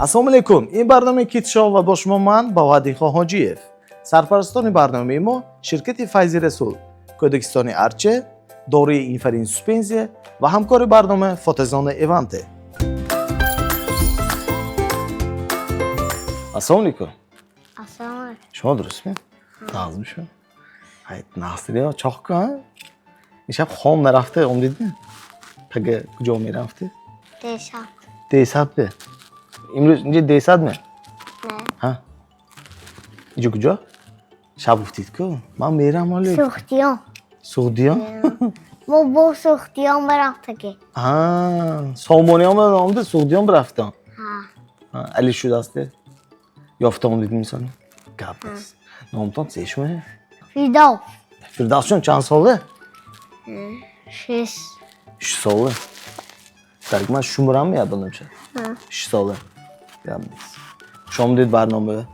Ассалому алайкум. Ин барномаи Китшоу ва бо шумо ман, Баҳоаддинхон Ҳоҷиев. Сарпарастони барномаи мо ширкати Файзи Расул, Кӯдакистони Арче, доруи Инфарин Суспензия ва ҳамкори барнома Фотозона Эванте. Ассалому алайкум. Ассалому алайкум. Шумо дурустми? Нағзми шумо? Ҳай, нағз, чоқ ку, а? Ин шаб хом нарафта омдидми? Пага куҷо мерафтӣ? Десад. Десад бе. Имрӯз инҷа десад ме? Не. Ҳа? Инҷо куҷо? Шаб гуфтид ку? Ман мерам ҳоле. Суғдиён. Суғдиён? Мо бо Суғдиён бирафтагӣ. А, Сомониён омда, Суғдиён бирафтам. Ҳа. Али шудасте. Ёфта омдид мисол. Гап нест. Номтон чӣ шумо? Фирдавс. Фирдавсҷон чанд сола? 6. 6 сола. Так, ман шумурам меябинам ша. Ҳа. 6 сола. Гап нест. Хуш омадед барнома.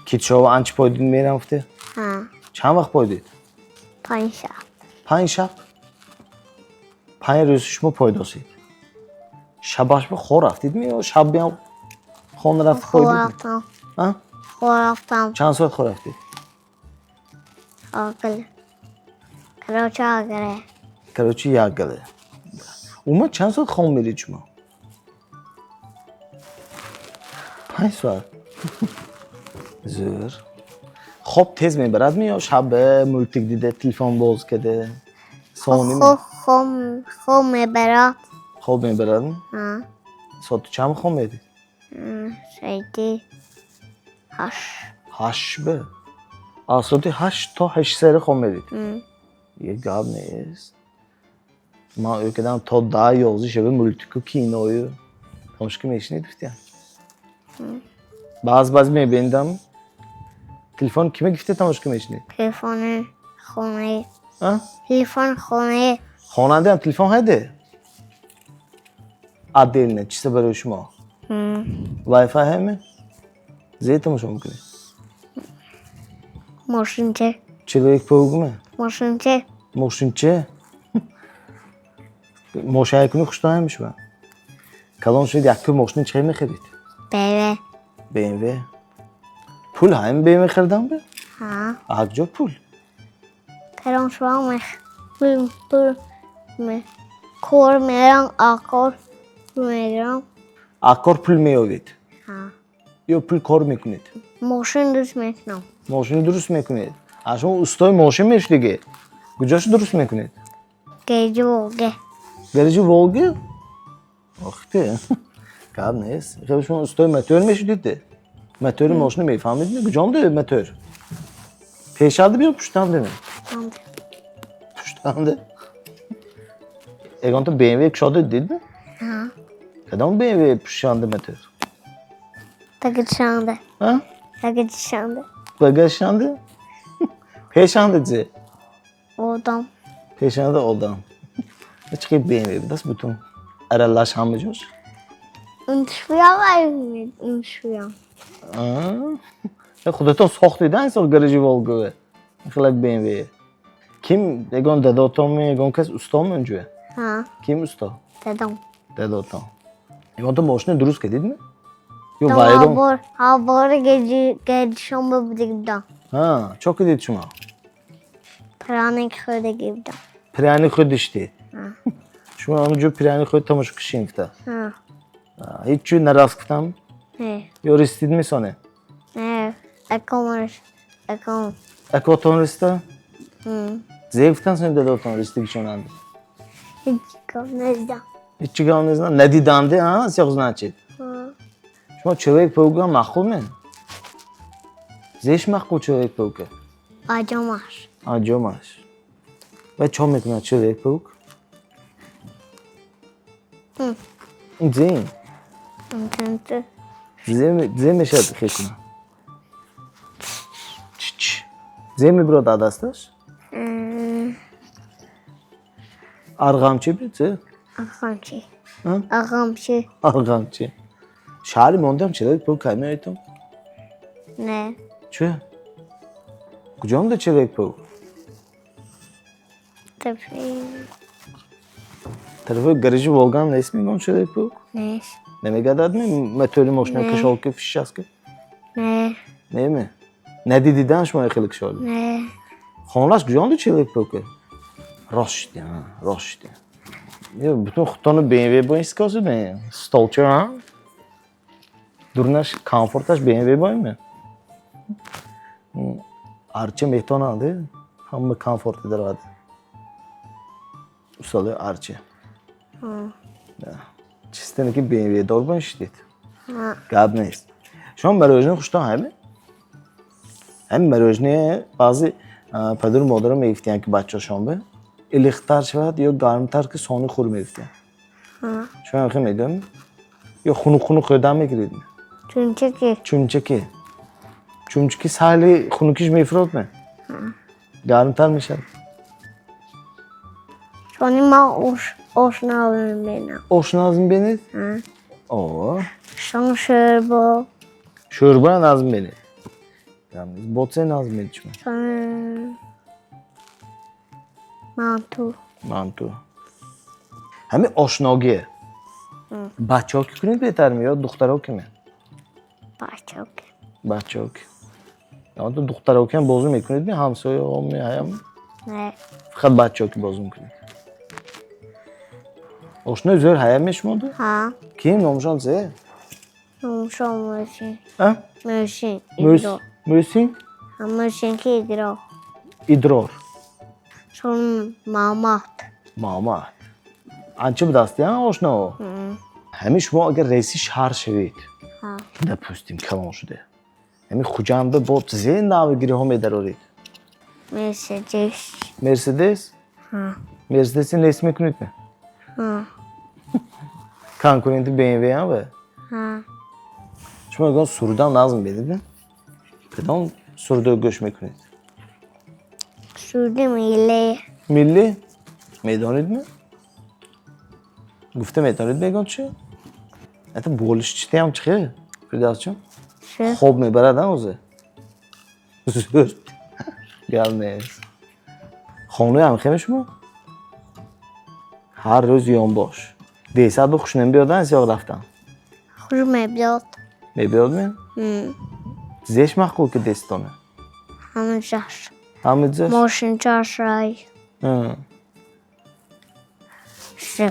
Китшова анча пойдид мерам гуфте? Ҳа. Чанд вақт пойдид? 5 шаб. 5 шаб? 5 рӯз шумо пойдосед. Шабаш ба хор рафтидми ё шабиам хона рафт Хор пойдид? рафтам. А? Хор рафтам. Чанд соат хор рафтид? Огил. Короче, агре. Короче, як гале. Умуман чанд соат хом мерид шумо? 5 соат. Зӯр. Хоб тез мебарадми ё шаб мултик дида, телефон боз када? Соними? Хоб мебарад. Хоб мебарадми? Ҳа. Соати чанд хом мерид? Соати 8. 8 бе. Аз соати 8 то 8 сари хом мерид. Е, гап нест. Ман ӯ кардам то 10, 11 шаба мултику киною тамошо мешинед гуфтиям. Баъз баъз мебиндам. Телефон киме гифте тамошо мешинед? Телефони хонаи. А? Телефон хонаи. Хонандаам телефон ҳайде? Отдельно, чисто барои шумо. Wi-Fi ҳайме? Зе тамошо мекунед? Мошинче. Человек-паук ме? Мошинче. Мошинче? Мошин якуни хуштоям шума. Калон шуд якку мошини чӣ мехарид? БМВ. BMW. Пул ҳайм BMW харидам бе? Ҳа. А куҷо пул? Калон шудам мех. Пул пул ме. Кор мерам, а кор пул мегирам. А кор пул меёвед? Ҳа. Ё пул кор мекунед? Мошин дуруст мекунам. Мошини дуруст мекунед? А шумо устои мошин мешудиге? Куҷошо дуруст мекунед? Гаражи Волга. Гаражи Волга? Ох те. Гап нест. Хеле шумо устои мотор мешудид? Мотори мошина мефаҳмид? Куҷонда мотор? Пешанда биё пуштанда ме? Пуштанда. Пуштанда. Ягонта BMW кушода дидми? Ҳа. Кадом BMW пуштанда мотор? Тагичанда. А? Тагичанда. Багажшанда? Пешанда чи? Одам. Пешанда одам. Чӣ BMW будаст бутун аралаш ҳама ҷош? Унтшуям ай унтшуям. Худатон сохтида инсон гаражи Волгове? Хелак BMW. Ким ягон дадотонми, ягон кас устоми унҷо? Ҳа. Ким усто? Дадом. Дадотон. Ягонта мошина дуруст кардидми? Ё вайрон? Бор, ҳа бор гаражшон будагибдам. Ҳа, чо кардид шумо? Пряник хӯрдагибдам. Пряник хӯрдиштед? Ҳа. Шумо ҳамонҷо пряник хӯрд тамошо кишин гуфта? Ҳа. Ҳеҷ чӯ нарафт гуфтам? Не. Ё расидидми соне? Не, аком аком. Акотон расида? Зе гуфтан сони дадотон расидагишонанд? Ҳеҷ гап надидам. Ҳеҷ гап незнам. Надиданде, а? Сех значит. Ҳа. Шумо Человек-паук ам маъқул ме? Зеш маъқул Человек-паук? Аҷомаш. Аҷомаш. Ва чо мекунад Человек-паук? Зин. Интенте. Зе мешавад хел кунад? Ч. Зе мебирод аз дасташ? Арғамчи буд зе? Ағамчи. Ағамчи. Арғамчи. Шаҳри мондам Человек-паук кай меойтум? Не. Чӣ? Куҷо монда Человек-паук? Тафи. Тарафи гаражи Волгаам нест мегӯям Человек-паук? Нест. Намегардад ми мотори мошина Не. Кашол ки фишаст ки? Не. Неме? Надидидан шумо хеле кашоли? Не. Хонаш куҷонду Человек-паук? Рост шуди, рост шуди. Бутун худтону BMW бо ин скосиде. Столча, а? Дурнаш комфорташ BMW бо име. Арча метонад, ҳама комфорти дорад. Усоли арча. Чистене ки BMW дор бо ин шудид. Гап нест. Шумо мороженое хуштон ҳаме? Ҳами мороженое баъзе падару модаро мегуфтиянд, ки бачаҳошон бе илиқтар шавад ё гармтар ки сони хур мегуфтиянд. Шумо ҳам хел медонед? Ё хунук хунук хӯрдан мегиред? Чунчаки. Чунчаки. Чунчаки сайли хунукиш мефурод ме? Гармтар мешавад. Сони ма ош ош намебинам. Ош назм бинед? О, Сон шӯрбо. Шӯрба назм бинед. Боце назм бинед шумо? Сон манту. Манту. Ҳамин ошногие. Бачаҳо ки кунед беҳтар ме ё духтаро ки ме? Бачаҳо ки. Бачаҳо ки. Духтаро ки ҳам бозӣ мекунед ме, ҳамсояҳо ме, ҳаям? Не. Фақат бачаҳо ки бозӣ мекунед. Ошнои зӯр ҳаям ме шумода? Ҳа. Ким номшон зе? Номшон Мӯсин. А? Мӯсин. Мӯс- Мӯсин? Ҳа, Мӯсин ки Идрор. Идрор. Сон Мамат. Мамад. Анча будасти, а, ошно? Ҳамин шумо агар раиси шаҳр шавед, допустим, калон шуда. Ҳамин Хуҷанда бо зе навгириҳо медароред? Мерседес. Мерседес? Ҳа. Мерседеси нест мекунед ме? Ҳа. Конкуренти BMW ам ве? Ҳа. Шумо ягон сурудам назм медид ме? Кадом сурудо гӯш мекунед? Суруди миллӣ. Миллӣ? Медонед ме? Гуфта метавонед мегон чи? Это болишчитиам чи хел? Фирдавсҷон? Чӣ? Хоб мебарад, а, озе? Зӯр. Гап нест. Хонаи ҳамхеме шумо? Ҳар рӯз ёнбош. Десад бо хуш намебиёдан сиёқ рафтан? Хуш мебиёд. Мебиёд ме? Зеш маъқул ки дестона? Ҳамаҷаш. Ҳамаҷаш? Мошинчаш рай. Ши.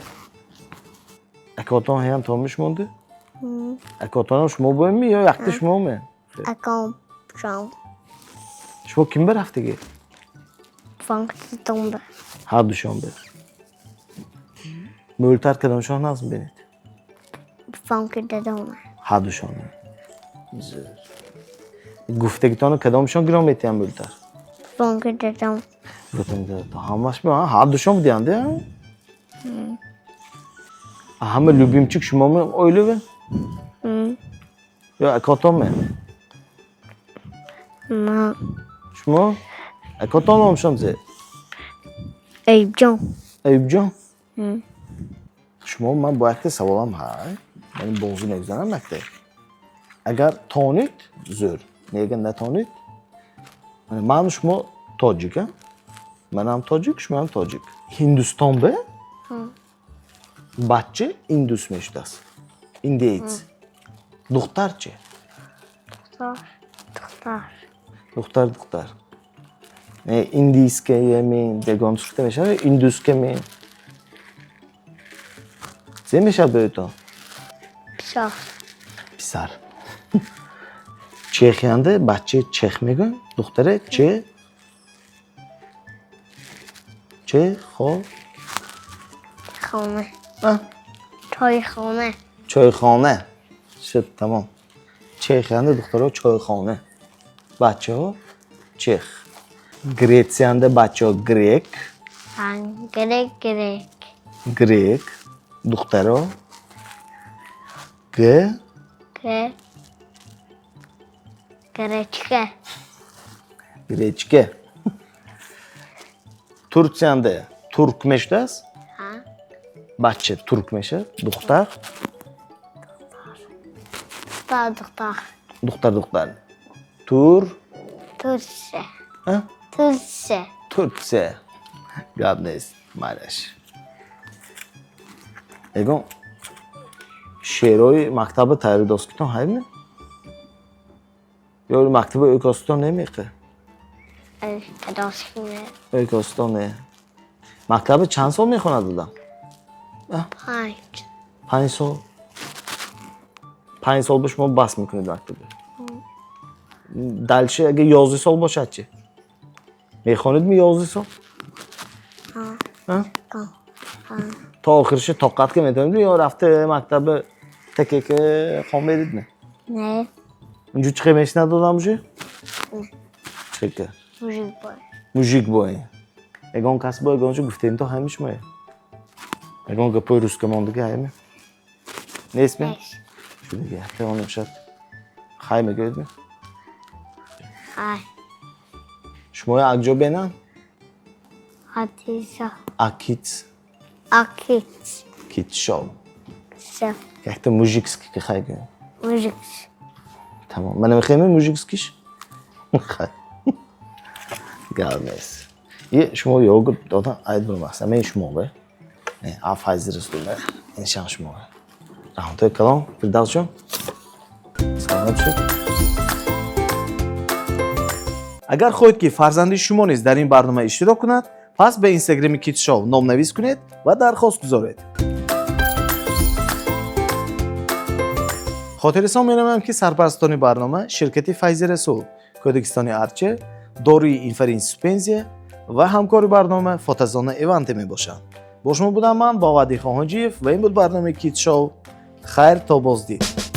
Акотон ҳаям томи шумонду? Акотонам шумо боем ё якта шумо ме? Аком ҷон. Шумо ким ба рафтагӣ? Банки дидомба. Ҳар душанбе. Мӯлтар кадомшон назм бинед? Банки дидома. Ҳар душанбе. Зӯр. Гуфтагитону кадомшон гиром метиҳам мӯлтар? Банки дидом. Ҳамаш ҳар душанбе диҳанд, а? Ҳама любимчик шумо ме оилаве? Ё акотон ме? Ма. Шумо? Акотон номшон зе? Аюбҷон. Аюбҷон? Шумо ман бо якта саволам ҳай. Яъне бозӣ мегузарам якта. Агар тонид, зӯр. Не, агар натонид, ману шумо тоҷик, а? Манам тоҷик, шумоам тоҷик. Ҳиндустон бе? Бача индус мешудааст. Индеец. Духтар чи? Духтар. Духтар. Духтар, духтар. Не, индийская ме, ягон чӣ гуфта мешавад? Индуска ме. Зе мешавад бо Писар. Писар. Чехиянда бача чех мегӯянд, духтаре че чехо Хона. А? Чойхона. Чойхона. Шуд, тамом. Чехиянда духтаро чойхона. Бачаҳо чех. Гретсиянда бачаҳо грек, Ҳа, грек, грек. Грек, духтаро г Гре. Гречка. Гречка. Турсиянда турк мешудааст? Ҳа. Бача турк мешавад, духтар Духтар, духтар. Духтар, духтар. Тур Турция. А? Турция. Турция. Гап нест, майлаш. Ягон Шеърои мактаба тайёри доскитон ҳайме ё мактаба ӯкостон немеқе? Доскине. Ӯкостон не. Мактаба чанд сол мехонад одам? 5. 5 сол. 5 сол ба шумо бас мекунед мактаба. Дальше агар 11 сол бошад чӣ? Мехонедми 11 сол? Ҳа. То охириша тоқат ка метавонед ё рафта мактаба такека хон меридми? Не. Унҷо чӣ хел мешинад одам уже? Чӣ? Мужик бой. Мужик бой. Ягон кас бо ягон чӣ гуфтем то ҳами шумоя? Ягон гапои русска мондага ҳайме? Нестми? Нест. Шудига якта шад. Хай мегӯедми? Хай. Шумоя акҷо бенам? Ҳадиса. Акиц. Акит. Китшоу. Са. Якта мужикский ки хай гӯем. Мужик. Тамом. Мана мехоҳем мужикский ш? Хай. Гап нест. Е шумо йогурт додан айд бурмаст. Мен шумо бе. Не, а Файзи Расул бе. Ин шан шумо. Раҳматои калом, Фирдавсҷон. Саломат бошед. Агар хоҳед, ки фарзанди шумо низ дар ин барнома иштирок кунад, пас ба инстаграми Китшоу номнавис кунед ва дархост гузоред. Хотиррасон менамоям, ки сарпарастони барнома ширкати Файзи Расул, Кӯдакистони Арча, доруи Инфарин Суспензия ва ҳамкори барнома фотозона Эванте мебошанд. Бо шумо будам ман, Бовади Хоҳонҷиев, ва ин буд барномаи Китшоу. Хайр, то боздид.